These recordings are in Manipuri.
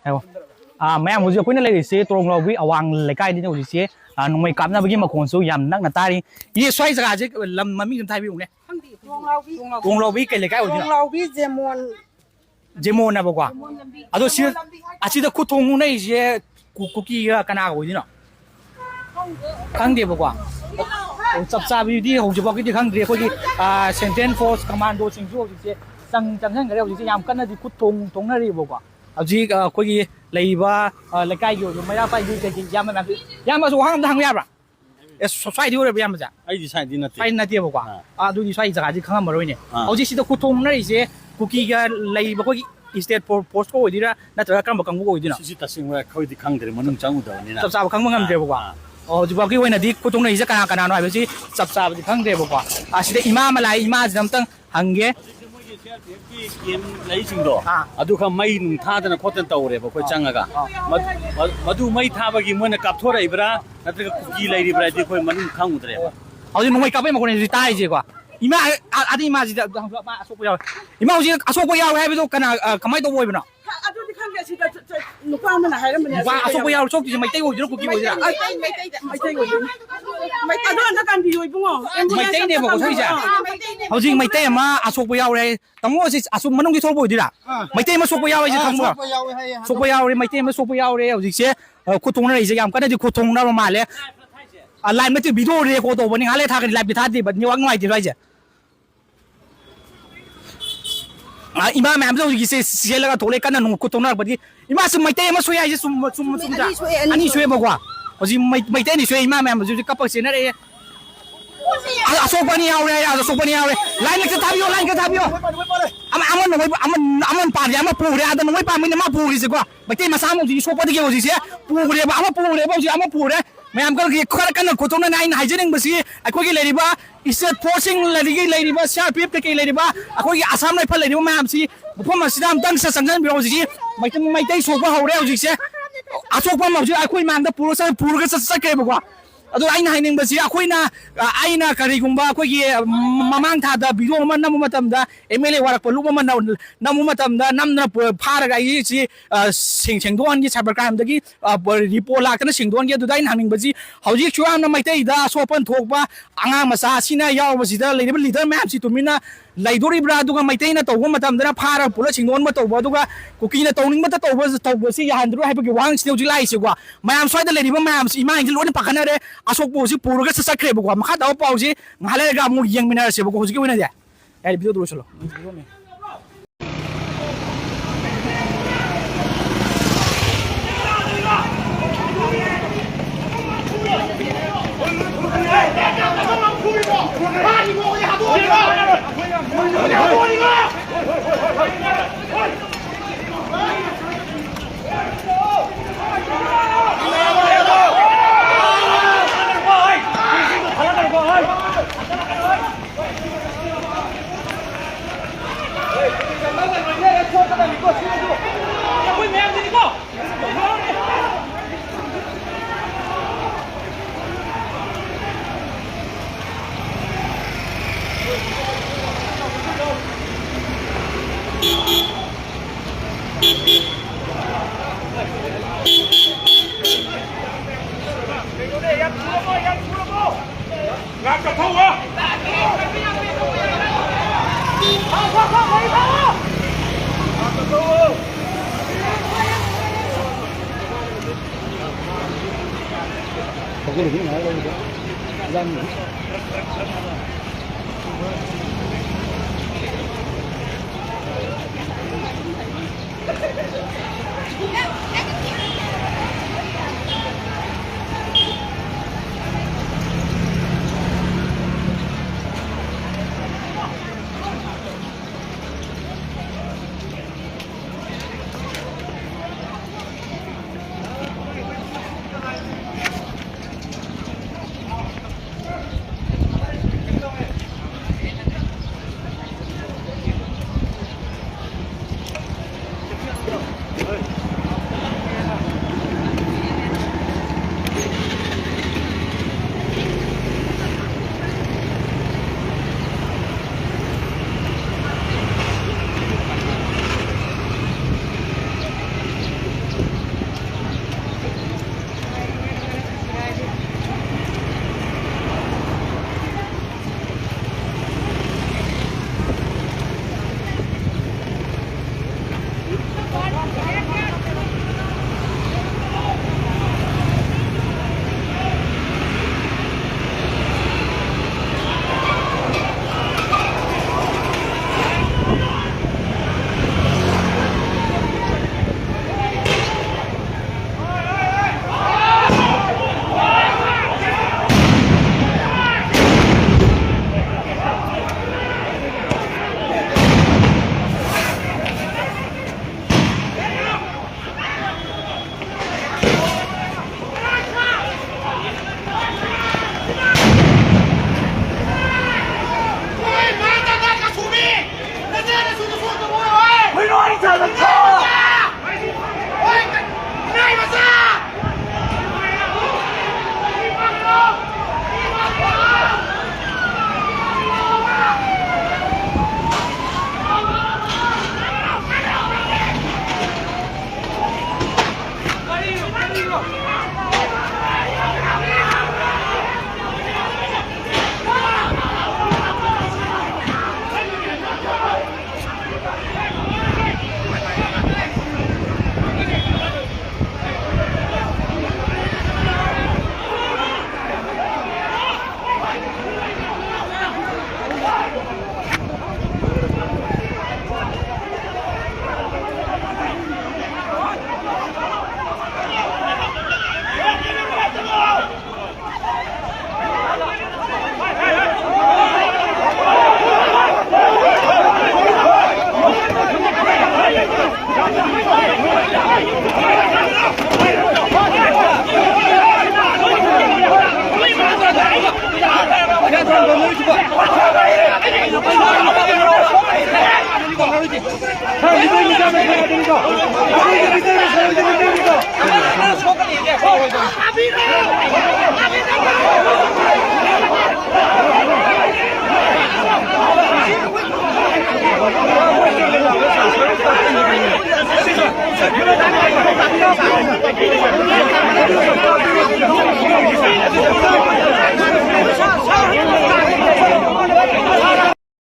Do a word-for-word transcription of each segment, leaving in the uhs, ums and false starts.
ꯍꯥꯏꯌꯣ꯫ ꯑꯥ, ꯃꯌꯥꯝ, ꯍꯧꯖꯤꯛ ꯑꯩꯈꯣꯏꯅ ꯂꯩꯔꯤꯁꯦ ꯇꯣꯔꯣꯡꯂꯥꯎꯕꯤ ꯑꯋꯥꯡ ꯂꯩꯀꯥꯏꯗꯅꯤ꯫ ꯍꯧꯖꯤꯛꯁꯦ, ꯑꯥ, ꯅꯣꯡꯃꯩ ꯀꯥꯞꯅꯕꯒꯤ ꯃꯈꯣꯟꯁꯨ ꯌꯥꯝ ꯅꯛꯅ ꯇꯥꯔꯤ꯫ ꯏꯅꯦ, ꯁ꯭ꯋꯥꯏ ꯖꯒꯥꯁꯦ ꯂꯝ ꯃꯃꯤꯡ ꯑꯝꯇ ꯍꯥꯏꯕꯤꯌꯨꯅꯦ꯫ ꯇꯣꯔꯣꯡꯂꯥꯎꯕꯤ꯫ ꯇꯣꯔꯣꯡꯂꯥꯎꯕꯤ ꯀꯩ ꯂꯩꯀꯥꯏ ꯑꯣꯏꯗꯣꯏꯅꯣ? ꯇꯣꯔꯣꯡꯂꯥꯎꯕꯤ ꯖꯦꯃꯣꯟ꯫ ꯖꯦꯃꯣꯟ ꯍꯥꯏꯕꯀꯣ꯫ ꯖꯦꯃꯣꯟ ꯂꯝꯕꯤ꯫ ꯑꯗꯣ ꯁꯤ, ꯖꯦꯃꯣꯟ ꯂꯝꯕꯤ ꯍꯥꯏ ꯑꯁꯤꯗ ꯈꯨꯠ ꯊꯣꯡ ꯍꯨꯛꯅꯔꯤꯁꯦ ꯀꯨ-, ꯀꯨꯀꯤꯒ ꯀꯅꯥꯒ ꯑꯣꯏꯗꯣꯏꯅꯣ? ꯈꯪꯗꯦꯕꯀꯣ꯫ ꯑꯣ, ꯆꯞ ꯆꯥꯕꯤꯗꯤ ꯍꯧꯖꯤꯛꯐꯥꯎꯒꯤꯗꯤ ꯈꯪꯗ꯭ꯔꯤ꯫ ꯑꯩꯈꯣꯏꯒꯤ, ꯑꯥ, central force commandoꯁꯤꯡꯁꯨ ꯍꯧꯖꯤꯛꯁꯦ ꯆꯪ-, ꯆꯪꯁꯟꯈ꯭ꯔꯦ꯫ ꯍꯧꯖꯤꯛꯁꯦ ꯌꯥꯝ ꯀꯟꯅꯗꯤ ꯈꯨꯠ ꯊꯣꯡ ꯊꯣꯡꯅꯔꯤꯕꯀꯣ꯫ ꯍꯧꯖꯤꯛ, ꯑ, ꯑꯩꯈꯣꯏꯒꯤ ꯂꯩꯔꯤꯕ, ꯑ, ꯂꯩꯀꯥꯏꯒꯤ ꯑꯣꯏꯕ ꯃꯩꯔꯥ ꯄꯥꯏꯕꯤ ꯀꯩꯀꯩ ꯏꯌꯥꯝꯕ ꯃꯌꯥꯝꯁꯨ, ꯏꯌꯥꯝꯕꯁꯨ ꯋꯥꯍꯪ ꯑꯝꯇ ꯍꯪꯕ ꯌꯥꯕ꯭ꯔꯥ? ꯑꯦ, ꯁ꯭ꯋꯥꯏꯗꯤ ꯑꯣꯏꯔꯕ ꯏꯌꯥꯝꯕꯁꯦ? ꯑꯩꯗꯤ ꯁ꯭ꯋꯥꯏꯗꯤ ꯅꯠꯇꯦ꯫ ꯁ꯭ꯋꯥꯏ ꯅꯠꯇꯦꯕꯀꯣ꯫ ꯑꯥ꯫ ꯑꯥ, ꯑꯗꯨꯗꯤ ꯁ꯭ꯋꯥꯏ ꯖꯒꯥꯗꯤ ꯈꯪꯉꯝꯃꯔꯣꯏꯅꯦ꯫ ꯑꯥ꯫ ꯍꯧꯖꯤꯛ ꯁꯤꯗ ꯈꯨꯠ ꯊꯣꯡꯅꯔꯤꯁꯦ ꯀꯨꯀꯤꯒ ꯂꯩꯔꯤꯕ ꯑꯩꯈꯣꯏꯒꯤ state for-, forceꯀ ꯑꯣꯏꯗꯣꯏꯔꯥ, ꯅꯠꯇ꯭ꯔꯒ ꯀꯔꯝꯕ ꯀꯥꯡꯕꯨꯒ ꯑꯣꯏꯗꯣꯏꯅꯣ? ꯁꯤꯁꯤ ꯇꯁꯦꯡꯕ ꯑꯩꯈꯣꯏꯗꯤ ꯈꯪꯗ꯭ꯔꯦ, ꯃꯅꯨꯡ ꯆꯪꯉꯨꯗꯕꯅꯤꯅ꯫ ꯆꯞ ꯆꯥꯕ ꯈꯪꯕ ꯉꯝꯗ꯭ꯔꯦꯕꯀꯣ꯫ ꯑꯥ꯫ ꯑꯣ, ꯍꯧꯖꯤꯛꯐꯥꯎꯒꯤ ꯑꯣꯏꯅꯗꯤ ꯈꯨꯠ ꯊꯣꯡꯅꯔꯤꯁꯦ ꯀꯅꯥ ꯀꯅꯥꯅꯣ ꯍꯥꯏꯕꯁꯤ ꯆꯞ ꯆꯥꯕꯗꯤ ꯈꯪꯗ꯭ꯔꯦꯕꯀꯣ꯫ ꯑꯁꯤꯗ ꯏꯃꯥ ꯑꯃ ꯂꯥꯛꯑꯦ, ꯏꯃꯥꯁꯤꯗ ꯑꯝꯇꯪ ꯍꯪꯒꯦ꯫ ꯍꯧꯖꯤꯛꯁꯦ ꯃꯣꯏꯒꯤ ꯁꯤ ꯑꯥꯔ ꯄꯤ ꯑꯦꯐꯀꯤ ꯀꯦꯝ ꯂꯩꯁꯤꯡꯗꯣ, ꯑꯥ꯫ ꯑꯗꯨ ꯈꯔ ꯃꯩ ꯅꯨꯡ ꯊꯥꯗꯅ ꯈꯣꯠꯇꯅ ꯇꯧꯔꯦꯕ ꯑꯩꯈꯣꯏ ꯑꯥ꯫ ꯆꯪꯉꯒ꯫ ꯑꯥ꯫ ꯃ-, ꯃ-, ꯃꯗꯨ ꯃꯩ ꯊꯥꯕꯒꯤ ꯃꯣꯏꯅ ꯀꯥꯞꯊꯣꯔꯛꯏꯕ꯭ꯔꯥ ꯅꯠꯇ꯭ꯔꯒ ꯀꯨꯀꯤ ꯂꯩꯔꯤꯕ꯭ꯔꯥ ꯍꯥꯏꯗꯤ ꯑꯩꯈꯣꯏ ꯃꯅꯨꯡ ꯈꯪꯉꯨꯗ꯭ꯔꯦꯕ꯫ ꯍꯧꯖꯤꯛ ꯅꯣꯡꯃꯩ ꯀꯥꯞꯄꯩ ꯃꯈꯣꯟꯅꯦ ꯍꯧꯖꯤꯛ ꯇꯥꯔꯤꯁꯦꯀꯣ꯫ ꯏꯃꯥ, ꯑ-, ꯑꯗ ꯏꯃꯥꯁꯤꯗ ꯑꯃ ꯑꯁꯣꯛꯄ ꯌꯥꯎꯔꯦ꯫ ꯏꯃꯥ, ꯍꯧꯖꯤꯛ ꯑꯁꯣꯛꯄ ꯌꯥꯎꯔꯦ ꯍꯥꯏꯕꯗꯣ ꯀꯅꯥ, ꯑ, ꯀꯃꯥꯏꯅ ꯇꯧꯕ ꯑꯣꯏꯕꯅꯣ? ꯑꯗꯨꯗꯤ ꯈꯪꯗꯦ, ꯁꯤꯗ ꯆ-, ꯆ-, ꯅꯨꯄꯥ ꯑꯃꯅ ꯍꯥꯏꯔꯝꯕꯅꯦ, ꯅꯨꯄꯥ ꯑꯁꯣꯛꯄ ꯑꯁꯣꯛꯄ ꯌꯥꯎꯔꯦ꯫ ꯌꯥꯎꯔꯦ꯫ ꯁꯣꯛꯇꯣꯏꯁꯦ ꯃꯩꯇꯩ ꯑꯣꯏꯗꯣꯏꯔꯣ, ꯀꯨꯀꯤ ꯑꯣꯏꯗꯣꯏꯔꯥ? ꯃꯩꯇꯩ, ꯃꯩꯇꯩꯗ, ꯃꯩꯇꯩ ꯑꯣꯏꯗꯣꯏꯅꯤ꯫ ꯃꯩ-, ꯑꯗꯣ ꯑꯝꯇ ꯀꯥꯟꯕꯤꯌꯣ, ꯏꯕꯨꯡꯉꯣ꯫ ꯑꯦꯝꯕꯨꯂꯦꯟꯁ ꯃꯩꯇꯩꯅꯦꯕꯀꯣ ꯑꯝꯇ ꯁꯣꯏꯁꯦ? ꯀꯥꯟꯕꯤꯌꯣ꯫ ꯑꯥ, ꯃꯩꯇꯩꯅꯦ꯫ ꯍꯧꯖꯤꯛ ꯃꯩꯇꯩ ꯑꯃ ꯑꯁꯣꯛꯄ ꯌꯥꯎꯔꯦ꯫ ꯇꯥꯃꯣ, ꯑꯁꯤ ꯑꯁꯣꯛ-, ꯃꯅꯨꯡꯒꯤ ꯁꯣꯛꯄ ꯑꯣꯏꯗꯣꯏꯔꯥ? ꯑꯥ꯫ ꯃꯩꯇꯩ ꯑꯃ ꯁꯣꯛꯄ ꯌꯥꯎꯔꯦ ꯍꯥꯏꯁꯦ ꯑꯥ, ꯈꯪꯕ꯭ꯔꯣ? ꯁꯣꯛꯄ ꯌꯥꯎꯋꯦ ꯍꯥꯏꯌꯦ꯫ ꯁꯣꯛꯄ ꯌꯥꯎꯔꯦ, ꯃꯩꯇꯩ ꯑꯃ ꯁꯣꯛꯄ ꯌꯥꯎꯔꯦ꯫ ꯍꯧꯖꯤꯛꯁꯦ, ꯑ, ꯈꯨꯠ ꯊꯣꯡꯅꯔꯤꯁꯦ ꯌꯥꯝ ꯀꯟꯅꯗꯤ ꯈꯨꯠ ꯊꯣꯡꯅꯕ ꯃꯥꯜꯂꯦ꯫ ꯑ, live ꯅꯠꯇꯦ, video record ꯇꯧꯕꯅꯤ, ꯉꯥꯏꯍꯥꯛ ꯂꯩ ꯊꯥꯒꯠꯀꯅꯤ, live ꯇꯤ ꯊꯥꯗ꯭ꯔꯤꯕ, network ꯅꯨꯡꯉꯥꯏꯇꯦ ꯁ꯭ꯋꯥꯏꯁꯦ꯫ ꯑ, ꯏꯃꯥ ꯃꯌꯥꯝꯁꯨ ꯍꯧꯖꯤꯛꯀꯤꯁꯦ ꯆꯦꯜꯂꯒ ꯊꯣꯛꯂꯛꯑꯦ, ꯀꯟꯅ ꯅꯣꯡ ꯈꯨꯠ ꯊꯣꯡꯅꯔꯛꯄꯒꯤ꯫ ꯏꯃꯥꯁꯨ ꯃꯩꯇꯩ ꯑꯃ ꯁꯣꯛꯑꯦ ꯍꯥꯏꯁꯦ ꯆꯨꯝ-, ꯆꯨꯝ-, ꯆꯨꯝꯗ꯭ꯔꯥ? ꯑꯅꯤ ꯁꯣꯛꯑꯦ, ꯑꯅꯤ ꯑꯅꯤ ꯁꯣꯛꯑꯦ꯫ ꯁꯣꯛꯑꯦꯕꯀꯣ꯫ ꯍꯧꯖꯤꯛ ꯃꯩ-, ꯃꯩꯇꯩ ꯑꯅꯤ ꯁꯣꯛꯑꯦ, ꯏꯃꯥ ꯃꯌꯥꯝ ꯍꯧꯖꯤꯛ ꯍꯧꯖꯤꯛ ꯀꯞꯄꯒ ꯆꯦꯟꯅꯔꯛꯑꯦ꯫ ꯑ-, ꯑꯁꯣꯛꯄ ꯑꯅꯤ ꯌꯥꯎꯔꯦ ꯍꯥꯏꯌꯦ, ꯑꯁꯣꯛꯄ ꯑꯅꯤ ꯌꯥꯎꯔꯦ꯫ Line ꯈꯤꯇ ꯊꯥꯕꯤꯌꯣ, line ꯈꯤꯇ ꯊꯥꯕꯤꯌꯣ꯫ ꯑꯃ, ꯑꯃ ꯅꯣꯡꯃꯩ-, ꯑꯃ, ꯑꯃ ꯄꯥꯗꯦ, ꯑꯃ ꯄꯨꯈ꯭ꯔꯦ, ꯑꯗ ꯅꯣꯡꯃꯩ ꯄꯥꯝꯃꯤꯅ ꯃꯥ ꯄꯨꯈ꯭ꯔꯤꯁꯦꯀꯣ꯫ ꯃꯩꯇꯩ ꯃꯆꯥ ꯑꯃ ꯍꯧꯖꯤꯛ ꯁꯣꯛꯄꯗꯒꯤ ꯍꯧꯖꯤꯛꯁꯦ ꯄꯨꯈ꯭ꯔꯦꯕ, ꯑꯃ ꯄꯨꯈ꯭ꯔꯦꯕ, ꯍꯧꯖꯤꯛ ꯑꯃ ꯄꯨꯈ꯭ꯔꯦ꯫ ꯃꯌꯥꯝ ꯈꯔ ꯈꯔ ꯀꯟꯅ ꯈꯣꯠꯇꯣꯛꯅꯅ ꯑꯩꯅ ꯍꯥꯏꯖꯅꯤꯡꯕꯁꯤ ꯑꯩꯈꯣꯏꯒꯤ ꯂꯩꯔꯤꯕ state force ꯁꯤꯡ, ꯑꯗꯒꯤ ꯂꯩꯔꯤꯕ C R P F ꯀꯩꯀꯩ ꯂꯩꯔꯤꯕ ꯑꯩꯈꯣꯏꯒꯤ Assam Rifle ꯂꯩꯔꯤꯕ ꯃꯌꯥꯝꯁꯤ ꯃꯐꯝ ꯑꯁꯤꯗ ꯑꯃꯨꯛꯇꯪ ꯆꯪꯁꯤꯟꯕꯤꯔꯣ꯫ ꯍꯧꯖꯤꯛꯁꯤ ꯃꯩꯇꯩ, ꯃꯩꯇꯩ ꯁꯣꯛꯄ ꯍꯧꯔꯦ꯫ ꯍꯧꯖꯤꯛꯁꯦ ꯑꯁꯣꯛꯄ ꯑꯃ ꯍꯧꯖꯤꯛ ꯑꯩꯈꯣꯏ ꯃꯥꯡꯗ ꯄꯨꯔꯒ ꯆꯠ-, ꯄꯨꯔꯒ ꯆꯠ-, ꯆꯠꯈ꯭ꯔꯦꯕꯀꯣ꯫ ꯑꯗꯣ ꯑꯩꯅ ꯍꯥꯏꯅꯤꯡꯕꯁꯤ, ꯑꯩꯈꯣꯏꯅ, ꯑ, ꯑꯩꯅ ꯀꯔꯤꯒꯨꯝꯕ ꯑꯩꯈꯣꯏꯒꯤ, ꯎꯝ, ꯃꯃꯥꯡ ꯊꯥꯗ ꯚꯤꯗꯤꯑꯣ ꯑꯃ ꯅꯝꯕ ꯃꯇꯝꯗ, ꯑꯦꯝ ꯑꯦꯜ ꯑꯦ ꯋꯥꯔꯛꯄ ꯂꯨꯞ ꯑꯃ ꯅꯝ-, ꯅꯝꯕ ꯃꯇꯝꯗ, ꯅꯝꯗꯅ ꯄꯨ-, ꯐꯥꯔꯒ ꯑꯩ ꯁꯤ, ꯑ, ꯁꯦꯡ-, ꯁꯦꯡꯗꯣꯛꯍꯟꯈꯤ, ꯁꯥꯏꯕꯔ ꯀ꯭ꯔꯥꯏꯝꯗꯒꯤ, ꯑ, ꯄ-, ꯔꯤꯄꯣꯔꯠ ꯂꯥꯛꯇꯅ ꯁꯦꯡꯗꯣꯛꯍꯟꯈꯤ꯫ ꯑꯗꯨꯗ ꯑꯩꯅ ꯍꯪꯅꯤꯡꯕꯁꯤ, ꯍꯧꯖꯤꯛ ꯁꯨꯌꯥꯝꯅ ꯃꯩꯇꯩꯗ ꯑꯁꯣꯛ ꯑꯄꯟ ꯊꯣꯛꯄ ꯑꯉꯥꯡ ꯃꯆꯥ ꯑꯁꯤꯅ ꯌꯥꯎꯕꯁꯤꯗ ꯂꯩꯔꯤꯕ ꯂꯤꯗꯔ ꯃꯌꯥꯝꯁꯤ ꯇꯨꯃꯤꯟꯅ ꯂꯩꯗꯣꯔꯤꯕ꯭ꯔꯥ? ꯑꯗꯨꯒ ꯃꯩꯇꯩꯅ ꯇꯧꯕ ꯃꯇꯝꯗꯅ ꯐꯥꯔꯒ ꯄꯨꯂꯞ ꯁꯦꯡꯗꯣꯛꯍꯟꯕ ꯇꯧꯕ, ꯑꯗꯨꯒ ꯀꯨꯀꯤꯅ ꯇꯧꯅꯤꯡꯕꯇ ꯇꯧꯕ, ꯇꯧꯕꯁꯤ ꯌꯥꯍꯟꯗ꯭ꯔꯣꯏ ꯍꯥꯏꯕꯒꯤ ꯋꯥꯍꯪꯁꯤꯅꯤ ꯍꯧꯖꯤꯛ ꯂꯥꯛꯏꯁꯤꯀꯣ꯫ ꯃꯌꯥꯝ ꯁ꯭ꯋꯥꯏꯗ ꯂꯩꯔꯤꯕ ꯃꯌꯥꯝꯁꯤ, ꯏꯃꯥꯁꯤꯡꯁꯤ ꯂꯣꯏꯅ ꯄꯥꯈꯠꯅꯔꯦ꯫ ꯑꯁꯣꯛꯄ ꯍꯧꯖꯤꯛ ꯄꯨꯔꯒ ꯆꯠ-, ꯆꯠꯈ꯭ꯔꯦꯕꯀꯣ꯫ ꯃꯈꯥ ꯇꯥꯕ ꯄꯥꯎꯁꯤ ꯉꯥꯏꯍꯥꯛ ꯂꯩꯔꯒ ꯑꯃꯨꯛ ꯌꯦꯡꯃꯤꯟꯅꯔꯁꯦꯕꯀꯣ꯫ ꯍꯧꯖꯤꯛꯀꯤ ꯑꯣꯏꯅꯗꯤ ꯌꯥꯔꯦ, ꯚꯤꯗꯤꯑꯣꯗꯨ ꯂꯣꯏꯁꯤꯜꯂꯣ꯫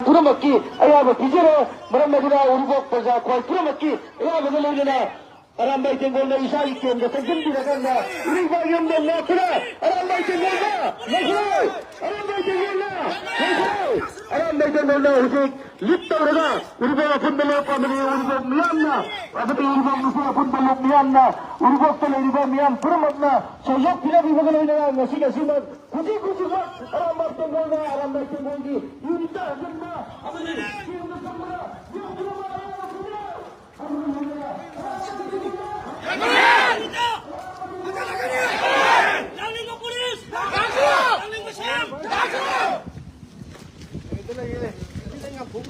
ꯄꯨꯝꯅꯃꯛꯀꯤ ꯑꯌꯥꯕ ꯄꯤꯖꯔꯦ꯫ ꯃꯔꯝ ꯑꯗꯨꯅ ꯎꯔꯤꯄꯣꯛ ꯄ꯭ꯔꯖꯥ ꯈ꯭ꯋꯥꯏ ꯄꯨꯝꯅꯃꯛꯀꯤ ꯑꯌꯥꯕꯒ ꯂꯣꯏꯅꯅ ꯑꯔꯥꯝꯕꯥꯏ ꯇꯦꯡꯒꯣꯜꯅ ꯏꯁꯥꯒꯤ ꯀꯦꯝꯗ ꯆꯪꯁꯤꯟꯕꯤꯔꯀꯥꯟꯗ ꯎꯔꯤꯄꯣꯛ ꯌꯨꯝꯗ ꯂꯥꯛꯇꯨꯅ ꯑꯔꯥꯝꯕꯥꯏ ꯇꯦꯡꯒꯣꯜꯅ ꯂꯩꯈ꯭ꯔꯦ꯫ ꯑꯔꯥꯝꯕꯥꯏ ꯇꯦꯡꯒꯣꯜꯅ ꯂꯩꯈ꯭ꯔꯦ꯫ ꯑꯔꯥꯝꯕꯥꯏ ꯇꯦꯡꯒꯣꯜꯅ ꯍꯧꯖꯤꯛ ꯂꯤꯠ ꯇꯧꯔꯒ ꯎꯔꯤꯄꯣꯛ ꯑꯄꯨꯟꯕ ꯂꯨꯞ ꯑꯃꯗꯤ ꯎꯔꯤꯄꯣꯛ ꯃꯤꯌꯥꯝꯅ, ꯑꯃꯗꯤ ꯎꯔꯤꯄꯣꯛ ꯃꯁꯦꯜ ꯑꯄꯨꯟꯕ ꯂꯨꯞ ꯃꯤꯌꯥꯝꯅ, ꯎꯔꯤꯄꯣꯛꯇ ꯂꯩꯔꯤꯕ ꯃꯤꯌꯥꯝ ꯄꯨꯝꯅꯃꯛꯅ ꯁꯧꯒꯠꯄꯤꯅꯕꯤꯕꯒ ꯂꯣꯏꯅꯅ ꯉꯁꯤ ꯉꯁꯤꯃꯛ ꯍꯧꯖꯤꯛ ꯍꯧꯖꯤꯛꯃꯛ ꯑꯔꯥꯝꯕꯥꯏ ꯇꯦꯡꯒꯣꯜꯅ ꯑꯔꯥꯝꯕꯥꯏ ꯇꯦꯡꯒꯣꯜꯒꯤ ꯌꯨꯝꯗ ꯍꯟꯖꯤꯟꯕ ꯑꯃꯗꯤ ꯀꯦꯝꯗ ꯆꯪꯕꯗ ꯌꯥꯝ ꯊꯨꯅ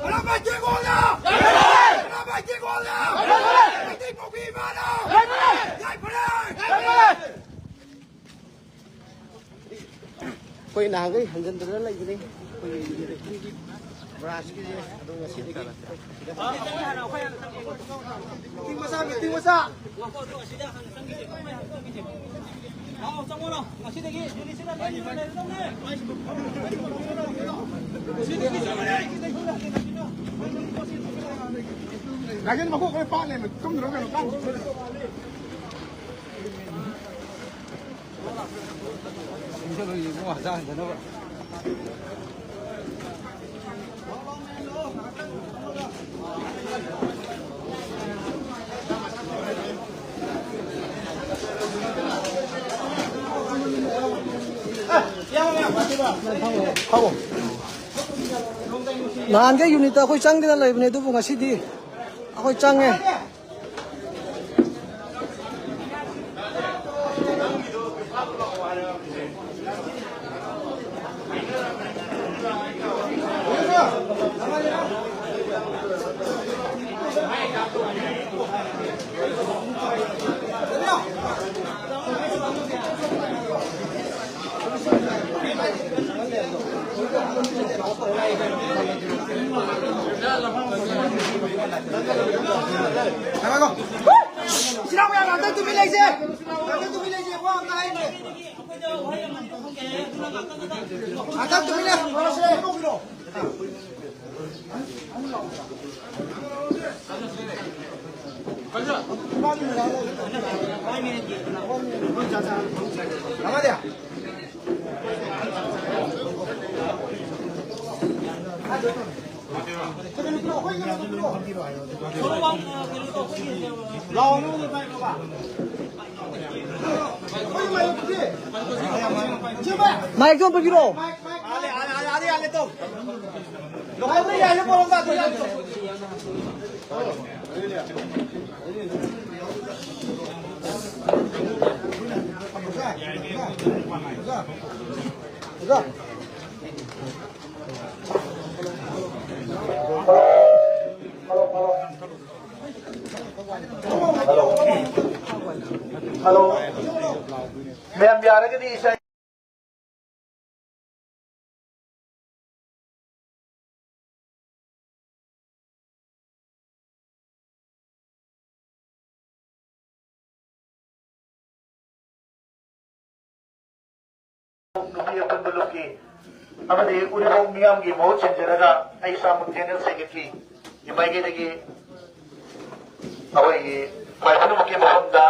ꯑꯔꯥꯝꯕꯥꯏ ꯇꯦꯡꯒꯣꯜꯅ ꯑꯩꯈꯣꯏ ꯅꯍꯥꯟꯈꯩ ꯍꯟꯖꯤꯟꯗꯅ ꯂꯩꯕꯅꯤ꯫ ꯑꯩꯈꯣꯏ ꯃꯣꯔꯥꯁꯀꯤꯁꯦ ꯑꯗꯨ ꯉꯁꯤꯗꯒꯤ ꯃꯤꯇꯤꯡ ꯃꯆꯥ, ꯃꯤꯇꯤꯡ ꯃꯆꯥ꯫ ꯂꯥꯛꯑꯣ, ꯆꯪꯉꯣ, ꯂꯥꯛꯑꯣ꯫ ꯉꯁꯤꯗꯒꯤ ꯌꯨꯅꯤꯠꯁꯤꯅ ꯂꯦꯞꯇꯅ ꯂꯩꯔꯗꯧꯅꯦ꯫ ꯅꯥꯀꯦꯟ ꯃꯀꯣꯛ ꯈꯔ ꯄꯥꯛ ꯂꯩꯔꯝꯃꯦ, ꯇꯨꯝꯗ꯭ꯔꯣ ꯀꯩꯅꯣ, ꯀꯥꯡ ꯆꯤꯛꯄꯗ꯫ ꯅꯍꯥꯟꯒꯩ ꯌꯨꯅꯤꯠꯇ ꯑꯩꯈꯣꯏ ꯆꯪꯗꯅ ꯂꯩꯕꯅꯦ, ꯑꯗꯨꯕꯨ ꯉꯁꯤꯗꯤ ꯑꯩꯈꯣꯏ ꯆꯪꯉꯦ꯫ ꯏꯆꯤꯟ ꯏꯅꯥꯎ ꯃꯌꯥꯝ ꯉꯥꯛꯇꯪ ꯇꯨꯃꯤꯟ ꯂꯩꯁꯦ꯫ ꯉꯥꯛꯇꯪ ꯇꯨꯃꯤꯟ ꯂꯩꯁꯦ꯫ ꯋꯥ ꯑꯝꯇ ꯍꯥꯏꯗ꯭ꯔꯦ꯫ ꯉꯥꯛꯇꯪ ꯇꯨꯃꯤꯟ ꯂꯩ꯫ ꯃꯥꯏꯛꯇꯣ ꯑꯝꯇ ꯄꯤꯔꯛꯑꯣ꯫ ꯍꯜꯂꯣ꯫ ꯃꯌꯥꯝ ꯌꯥꯔꯒꯗꯤ ꯏꯁꯩ ꯅꯨꯄꯤ ꯑꯄꯨꯟꯕ ꯂꯨꯞꯀꯤ ꯑꯃꯗꯤ ꯎꯔꯤꯄꯣꯛ ꯃꯤꯌꯥꯝꯒꯤ ꯃꯍꯨꯠ ꯁꯤꯟꯖꯔꯒ ꯑꯩ ꯏꯁꯥꯃꯛ ꯖꯦꯅꯔꯦꯜ ꯁꯦꯀ꯭ꯔꯦꯇꯔꯤ ꯏꯃꯥꯏꯒꯤꯗꯒꯤ ꯑꯩꯈꯣꯏꯒꯤ ꯈ꯭ꯋꯥꯏ ꯄꯨꯝꯅꯃꯛꯀꯤ ꯃꯐꯝꯗ